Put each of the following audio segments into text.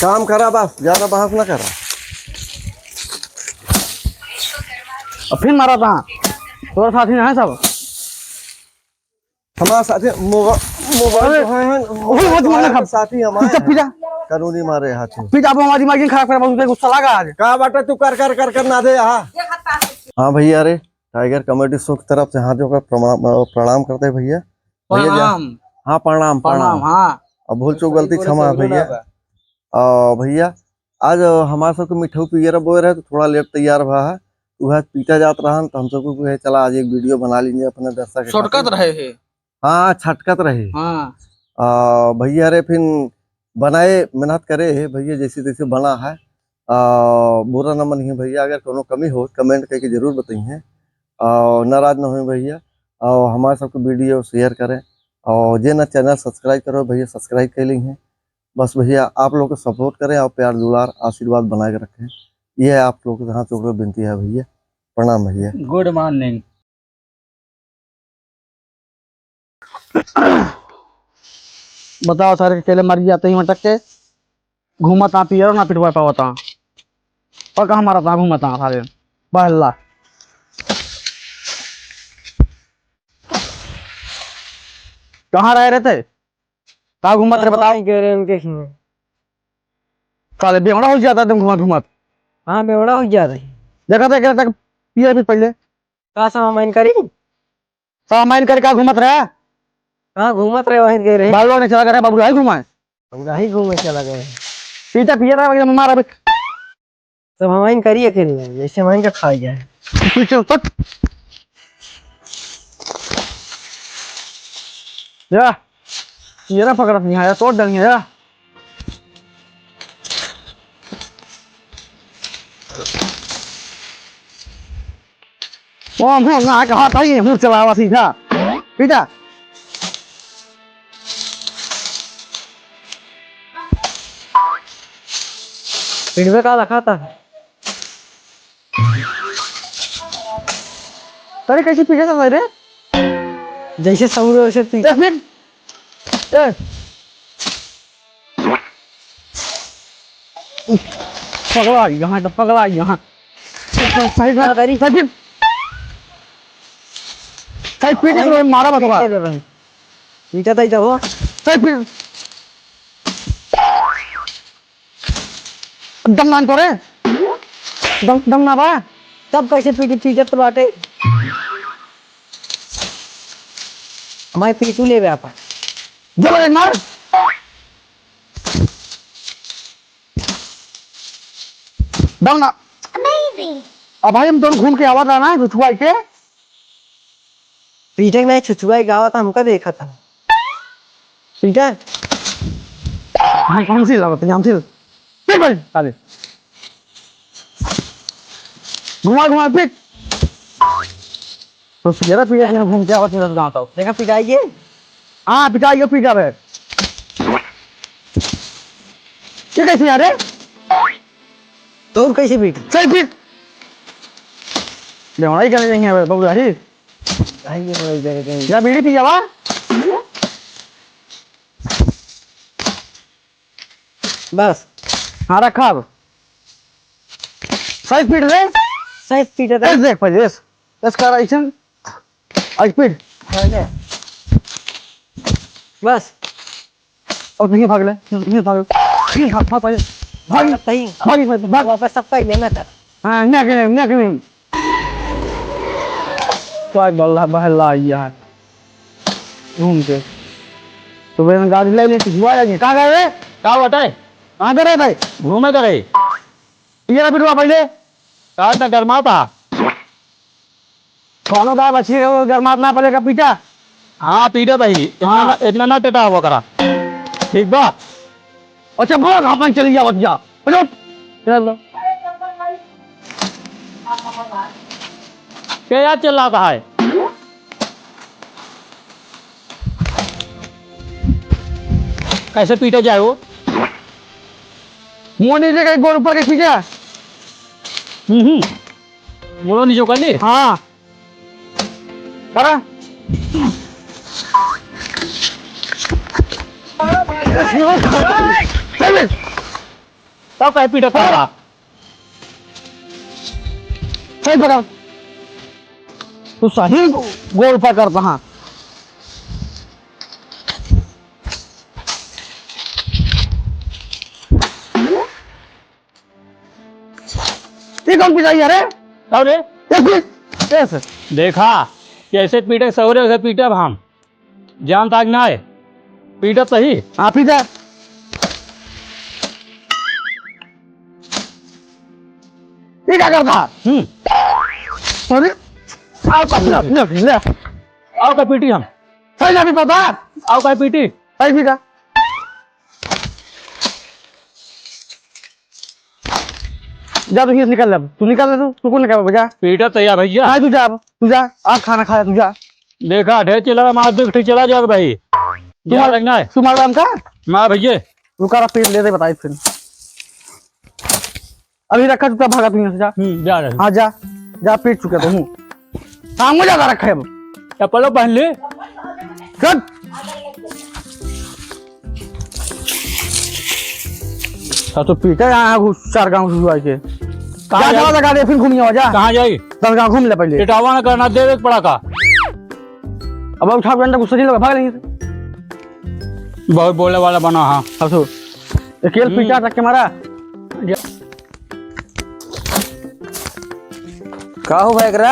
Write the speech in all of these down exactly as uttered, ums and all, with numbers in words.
काम करा बस, ज्यादा बहस ना करा। अब फिर मारा था, तोर साथी ना है सब। हमारा साथी मोबा-, मोबाइल अरे, तो है, है, ओए, मत मारना। साथी हमारे चुपचाप पी जा। कानूनी मारे हाथ में। पी जा, अब हमारी दिमाग खराब कर, बस गुस्सा लगा आज। का बाटे तू कर, कर, कर, कर ना दे यहाँ। हाँ भैया, अरे, Tiger Comedy Show की तरफ से हाथ जोड़कर प्रणाम, अ, प्रणाम करते हैं भैया। भैया जी, प्रणाम। हाँ, प्रणाम, प्रणाम, प्रणाम। हाँ। अब भूल चूक गलती क्षमा है भैया। अ, भैया, आज हमार सबके मिठऊ पियरा बोए रहे, तो थोड़ा late तैयार भा है। उहे पीटा जात रहन, तो हम सबको कहे, "चला, आज एक video बना लीजिए अपने दर्शक के खातिर।" छटकत रहे हैं। हाँ, छटकत रहे। हाँ। अ, भैया रे, फिर बनाए, मेहनत करे है भैया, जैसे तैसे बना है। अ, बुरा न मनिहे भैया, अगर कोनो कमी हो, comment करके जरूर बताइए। अ, नाराज न होए भैया, अ, हमारे सबके video share करें, और जे ना channel subscribe करो भैया, subscribe कर ली हैं। बस भैया, आप लोग के support करें और प्यार, दुलार, आशीर्वाद बना के रखें, ये आप लोग के हाथ जोड़ के विनती है भैया। प्रणाम भैया। Good morning। बताओ सारे, अकेले मर जाते ही मटक के, घूमत आ पियरो ना पिटवा पावत आ। और कहाँ मारत आ, घूमत आ सारे, बहला। कहाँ रहे रहते? का घूमत रहे बताओ? कहाँ गए रहे उनके खेत? साले बेवड़ा हो जाता तुम घूमत घूमत। हाँ, बेवड़ा हो जाता है। देखा था, देखा था, पिया भी पहले। का सामान करी? सामान करी का घूमत रहे? कहाँ घूमत रहे, वहीं गए रहे। बाबू लोग ने चला गए, बाबू राही घुमाए। बाबू राही घूमे चला गए। पीता पिया रहा, मारा भी। सब हमाइन करिए के लिए, जैसे हमाइन का खाई जाए। पीछे उतर। या, ये ना पकड़त नहीं आया, तोड़ डालेंगे या। ओ, हम ना कहा था ये मुंह चलावा सीधा। पीटा। पिटवे का लखा था? अरे, कैसे पीटा था रे? जैसे सौर वैसे पीटा। ए, फिर? ए। पगला यहाँ तो, पगला यहाँ। साइड में, का करी? साइड में। साइड पीट के मारा बतवा। पीटा था इधर हो। साइड पीट। दम नान तोरे। दम, दम ना बा। तब कैसे पीटी, पीटत बाटे? मैं पीटू लेबे आपन। जबरदस्त मार। दम ना। Amazing। अब भाई हम दोनों घूम के आवा था ना, छुछुआई के। पीटे में छुछुआई गावा था, हमका देखा था। पीटे? हम कौन सी लागत है, हम सी। पीट भाई, साले। घुमा, घुमा, पीट। तो जरा पीछे से घूम के आवत है गाँव तक। देखा पिटाई के? हाँ, पिटाई के पीटा बे। ये कैसे यार है? तो और कैसे पीट? चल पीट। ले, वही करने जाएंगे अब, बबुआ जी। भाई, ये वही करने जाएंगे। या बीड़ी पी जावा। बस। हाँ, रखा अब। सही पीट रे। सही पीट रे। ऐसे देख पहले, ऐसे। ऐसे कर, ऐसे। ऐसे पीट। हाँ, ले। बस। और नहीं भाग ले, नहीं भाग। नहीं भाग, भाग पहले। भाग। सही। भाग, भाग, भाग। वापस सबका ही लेना था। हाँ, नहीं, नहीं, नहीं, नहीं। काय बल्ला बहला यार। घूम के। सुबह में गाड़ी ले ले, तू हुआ जाएगी। कहाँ गए रे? का बताए? कहाँ गए रे भाई? घूमे तो रहे। ये ना पिटवा पहले। का इतना गरमाता? कौनो गाय बछी है, वो गरमात ना पड़ेगा पीटा। हाँ, पीटा भाई। इतना हाँ। ना, इतना ना टेटा हुआ करा। ठीक बा? अच्छा, बोल, अपन चली जावत जा। चलो। चलो। क्या यार चिल्लाता है? कैसे पीटा जाए वो? मुंह नीचे कहीं गोड़ ऊपर के खींचा। हम्म। मुड़ो नीचे कर ले। हाँ। करा। तब काहे पीटत बा? सही पकड़। तू सही गोल पकड़ता, हाँ। ये कौन पिटाई है रे? और रे? ये पीट। कैसे? देखा, जैसे पीटे सहुरे, वैसे पीटब हम। जान ताक ना है। पीटब सही। हाँ, पीटा। ये क्या करता? हम्म। अरे, आओ का, ले, ले, ले। आओ का पीटी हम। सही ना भी पता। आओ का पीटी। सही पीटा। जा, तू हियाँ से निकल ले। तू निकल ले, तू, तू कौन निकल बजा? पीटा तैयार भैया। हाँ, तू जा अब, तू जा। आ खाना खाया, तू जा। देखा, ढेर चिल्ला, मार दो, ठीक चला जाओ भाई। जा तुम्हारा, लगना है। तुम्हारा नाम का? मार भैया। रुका रहा, पेट ले दे, बताई फिर। अभी रखा, चुपचाप भागा तू यहाँ से, जा। हम्म, जा रहे। हाँ, जा। जा, पीट चुका तू, हूँ। काम हो जाता रखा है अब। चप्पलो पहन ले। चल। हाँ, तो पीटे यहाँ है घुस, चार गाँव से जुआ के। कहाँ जा, जाई? जा, जा, गाड़ी फिर घूमिए, जा। कहाँ जाई? दस गाँव घूम ले पहले। पिटावा ना करना, देवे के पड़ा का? अब उठा के अंडा गुस्सा नहीं लगा, भाग लेंगे। बहुत बोले वाला बना, हाँ। अब सो, अकेल हम्म। पीटा तक के मारा। का हो भाई एकरा?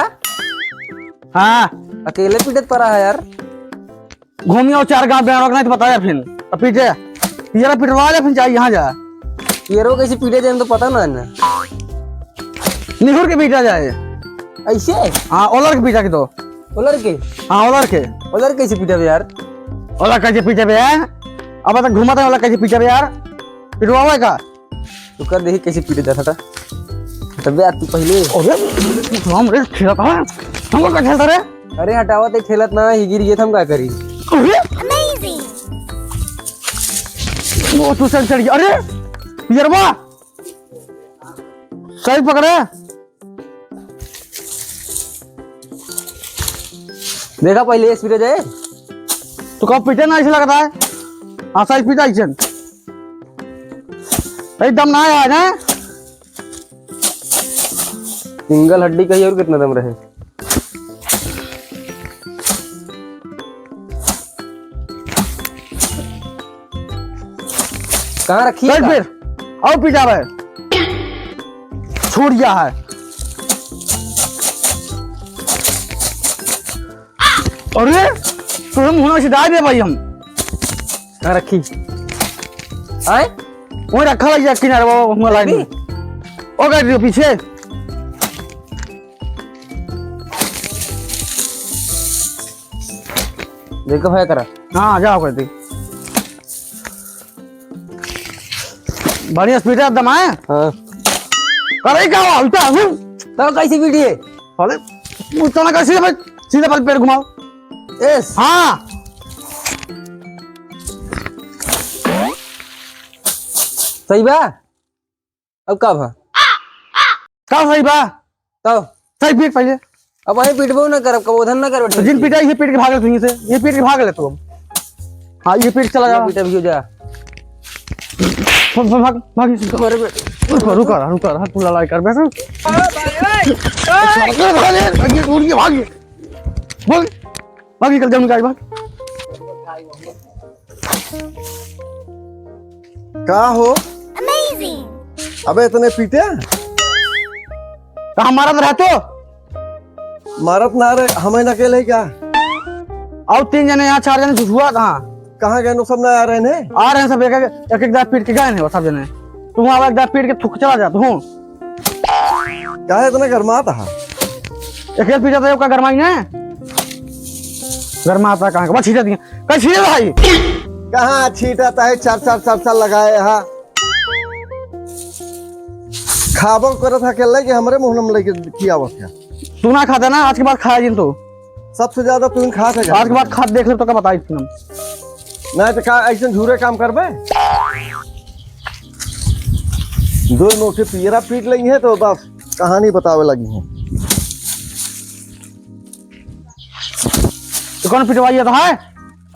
हाँ। अकेले पीटत पड़ा है यार। घूमी आओ चार गांव बेड़ा के नहीं तो बताया फिर। अब पीटे। पियरा पिटवा ले फिर जाए यहाँ जा। पियरो कैसे पीटे जाए तो पता ना है ना। निहुर के पीटा जाए। ऐसे? हाँ, ओलर के पीटा के तो। ओलर के? हाँ, ओलर के। ओलर कैसे पीटा बे यार? ओलर कैसे पीटे बे यार? अब तक घूमत है, ओलर कैसे पीटे बे यार? पिटवावे का? तो कर देखी कैसे पीटे जाता था। तबे आज तू पहले। अरे, हम रे खेलत है। हमको का खेलता रे? अरे हटावा ते खेलत ना ही गिर गए थे, हम का करी? अरे। Amazing। वो तू चल चढ़ गया। अरे, यरवा। सही पकड़े। देखा पहले ये पीटे जाए। तो कब पीटे ना ऐसे लगता है? हाँ, सही पीटा ऐसे। एकदम ना आया ना। सिंगल हड्डी का ही और कितना दम रहे। कहाँ रखी है चल का? फिर, आओ पी जावे। छोड़ गया है। अरे, तो हम होना से डाल दे भाई हम। कहाँ रखी? आए? वहीं रखा है ये किनारे, वो, वो लाइन में। अभी? ओ, कर दियो पीछे। देखो भाई करा। हाँ, जाओ कर दी। बढ़िया स्पीड है, दम है। हाँ। अरे, क्या हुआ? उल्टा, हम्म। तो कैसी पीटी है? अरे, उल्टा ना कर, सीधा भाई, सीधा भाई पेड़ घुमाओ। यस। हाँ। सही बा? अब का भा? का सही बा? तब? सही पीट पहले। अब वही पीटबो ना करब, कबो धन ना करब तो जिन ठीक। पीटा, ये पीट के भाग ले तू यहीं से, ये पीट के भाग ले तू अब। हाँ, ये पीट चला जा। पीटा भी हो जा। भाग, भाग, भाग, भाग, इसको। अरे बे। रुका, रुका, रुका, रुका, तू लड़ाई कर, बैठ। अरे भाई, ए, ए। भाग, भाग, भाग, भाग। भाग, निकल जा, निकल, भाग। का हो? Amazing। अबे इतने पीटे? तो हम मारत रहे तो? मारत ना रहे, हमें ना अकेले क्या? और तीन जने यहाँ, चार जने झुझुआ कहाँ? कहाँ गए? वो सब ना आ रहे हैं? आ रहे हैं सब, एक एक, एक एक दाँत पीट के गए हैं वो सब जने। तू वहाँ एक दाँत पीट के थूक चला जा तू। काहे इतना गरमात हा? अकेले पीटा था, का गरमाई ना? गरमाता कहाँ का? बस छीटा दिया। कहीं छीटा भाई? कहाँ छीटा था? चार, चार, चार, चार लगाए हा। खाबो करत हा अकेले कि हमरे मुँह में लेके किया हुआ क्या? तू ना खाता ना, आज के बाद खाया जिन तू। सबसे ज्यादा तू ही खात है आज के बाद खात देख ले तो का बताई फिर हम। ना तो का ऐसे झूरे काम करबे? दो नोखे पियरा पीट लेंगे तो बस कहानी बतावे लगी हैं। तो कौन पिटवाई है तो है?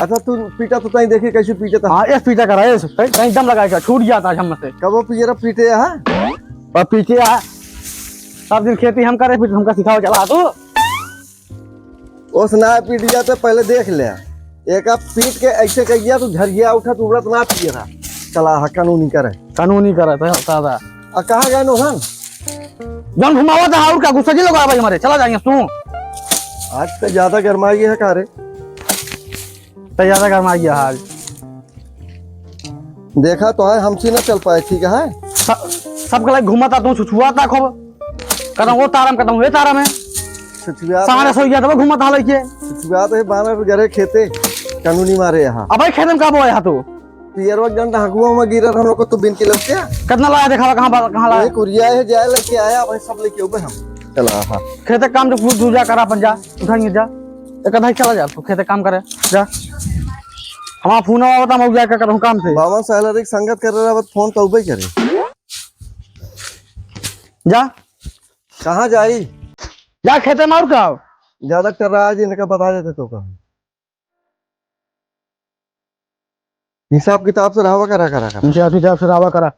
अच्छा, तू पीटा तो तई देखी कैसे पीटे था। हाँ, ऐस पीटा करा, ऐस, तई, तई दम लगाए का, छूट गया था हमसे। कबो पियरा पीटे हा? और पीटे हा, सब दिन खेती हम करे, फिर हमका सिखाओ चला तू। ओस ना पीट गया तो पहले देख ले। एक आप पीट के ऐसे कह गया, तू झरिया उठा, तू उड़त ना पियरा। चला हा, कानूनी करे। कानूनी करे, तो दादा। आ, कहाँ गए नोहन? जौन घुमावत है, और का गुस्सा जी लगा भाई हमारे, चला जाएंगे तू। आज तो ज्यादा गरमाई है का रे? तो ज्यादा गरमाई है आज। देखा तो है, हमसे ना चल पाए, ठीक है? स-, सबके लायक घूमता तू, छुछुआता खूब। कतहूँ वो तारा में, कतहूँ ये तारा में। छुछुआत सामने है। सोइया तो घूमत हाल के। छुछुआत है, बानर गरे खेते, कानूनी मारे यहाँ। अबे खेते में का बोया तू? पियरवा के डंडा हकुआ में गिरल हम लोग को तू बिन के लौट के आ। कितना लाया देखावा, कहाँ बा-, कहाँ लाया? ये कुरिया है, जाए लेके आया, भाई सब लेके उबे हम। चला, हाँ। खेते काम जो पूछ दूजा करा अपन जा, उठाएंगे जा। एक आधा ही चला जा तू, खेते काम करे, जा। हमारा फोन आवा बता, मैं जाए का करूँ काम से। बावन साल रे संगत कर रहा, बस फोन तो उबे करे। जा। कहाँ जाई? जा खेते में और का? ज्यादा कर रहा है जी, इनका बता देते तो का। हिसाब किताब से रहावा करा, करा, करा। हिसाब किताब से रहावा करा।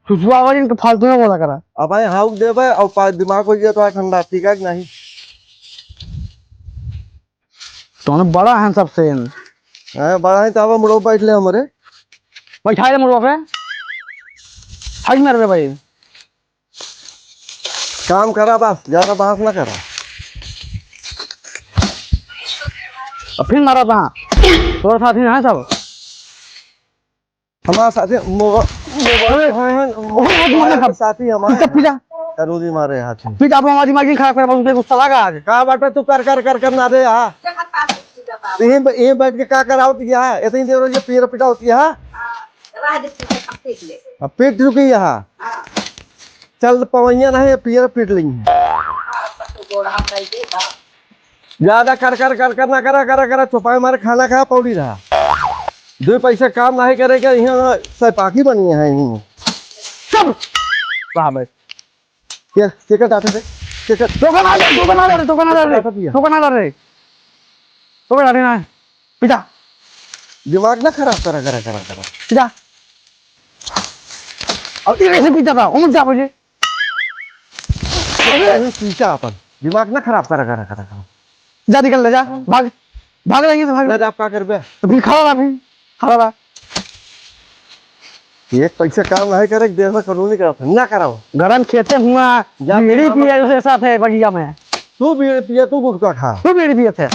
सुसुआ वाली इनके फालतू में बोला करा। अब भाई हाउक देबे और पा-, दिमाग हो गया तो ठंडा, ठीक है कि नहीं? तोने बड़ा है सबसे। हैं, बड़ा है तो अब मुड़ो बैठ ले हमरे। बैठा ले मुड़ो पे। हाय मेरे भाई। काम करा बस, ज्यादा बहस ना करा। अब फिर मारा था। तोर साथी ना है सब। हमारा साथी मो-, मोबाइल अरे, खाए हैं, ओहो, ओहो, ओहो, साथी हमारे चुपचाप पी जा। करूँगी मारे हाथ में। पी जा, अब हमारा दिमाग ही खराब कर, बस उसे गुस्सा लगा आज। का बात है, तू कर, कर, कर, कर ना दे, हाँ। यहीं ब-, यहीं बैठ के का करावत है, इतनी देर हो गई, पीर पिटावत है, हाँ। रह दे, पीट ले। अब पीट चुकी है, हाँ। हाँ। चल, पवैया नहीं, पीर पीट लेंगे। हाँ, तो गोड़ा हम नहीं देगा। ज्यादा कर, कर, कर, कर ना करा, करा, करा, चुपाए मारे खाना खा, पौड़ी रहा। दो पैसा काम नहीं करेगा, यहाँ सैपाकी बनी है, यहीं। चुप! कहाँ बैठ? के, के कर डांटे रे? के कर? धोखा ना दे, धोखा ना दे रे, धोखा ना दे रे, धोखा ना दे रे। धोखा ना दे रे ना। पिटा। दिमाग ना खराब करा, करा, करा, करा। पिटा। अब ये कैसे पिटा था? उमर जा बोले। अरे, अरे, पीटा अपन। दिमाग ना खराब करा, करा, करा, करा। जा निकल ले जा, भाग, भाग रही है तो भाग। ना, आप का करबे? तो फिर खड़ा रहा, फिर खड़ा रहा। एक पैसा काम नहीं करे, देश में कानूनी कराओ, ना कराओ। गरम खेते हुआ, जा, बीड़ी पिए उसे साथ है बगिया में। तू बीड़ी पिए, तू गुटखा खा। तू बीड़ी पिए थे।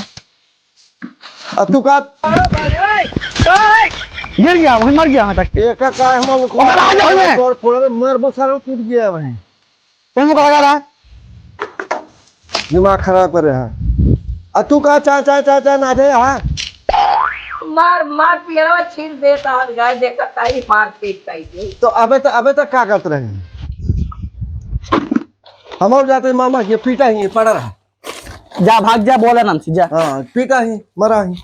अब तू का? गिर गया, वहीं मर गया, वहीं तक। एक का, का हम ओकर आ जाओ में। तोड़ फोड़ मर बस सारा टूट गया वहीं। तुम को लगा रहा? दिमाग खराब करे हैं। आ तू का चा, चा, चा, चा ना दे, हाँ? मार, मार पियरवा छील देता है, गाय देखा ताई मार पीट ताई के। तो अबे तो, अबे तक का करत रहे? हम और जाते मामा के पीटा ही पड़ा रहा। जा भाग जा, बोला नाम से जा। हाँ, पीटा ही, मरा ही।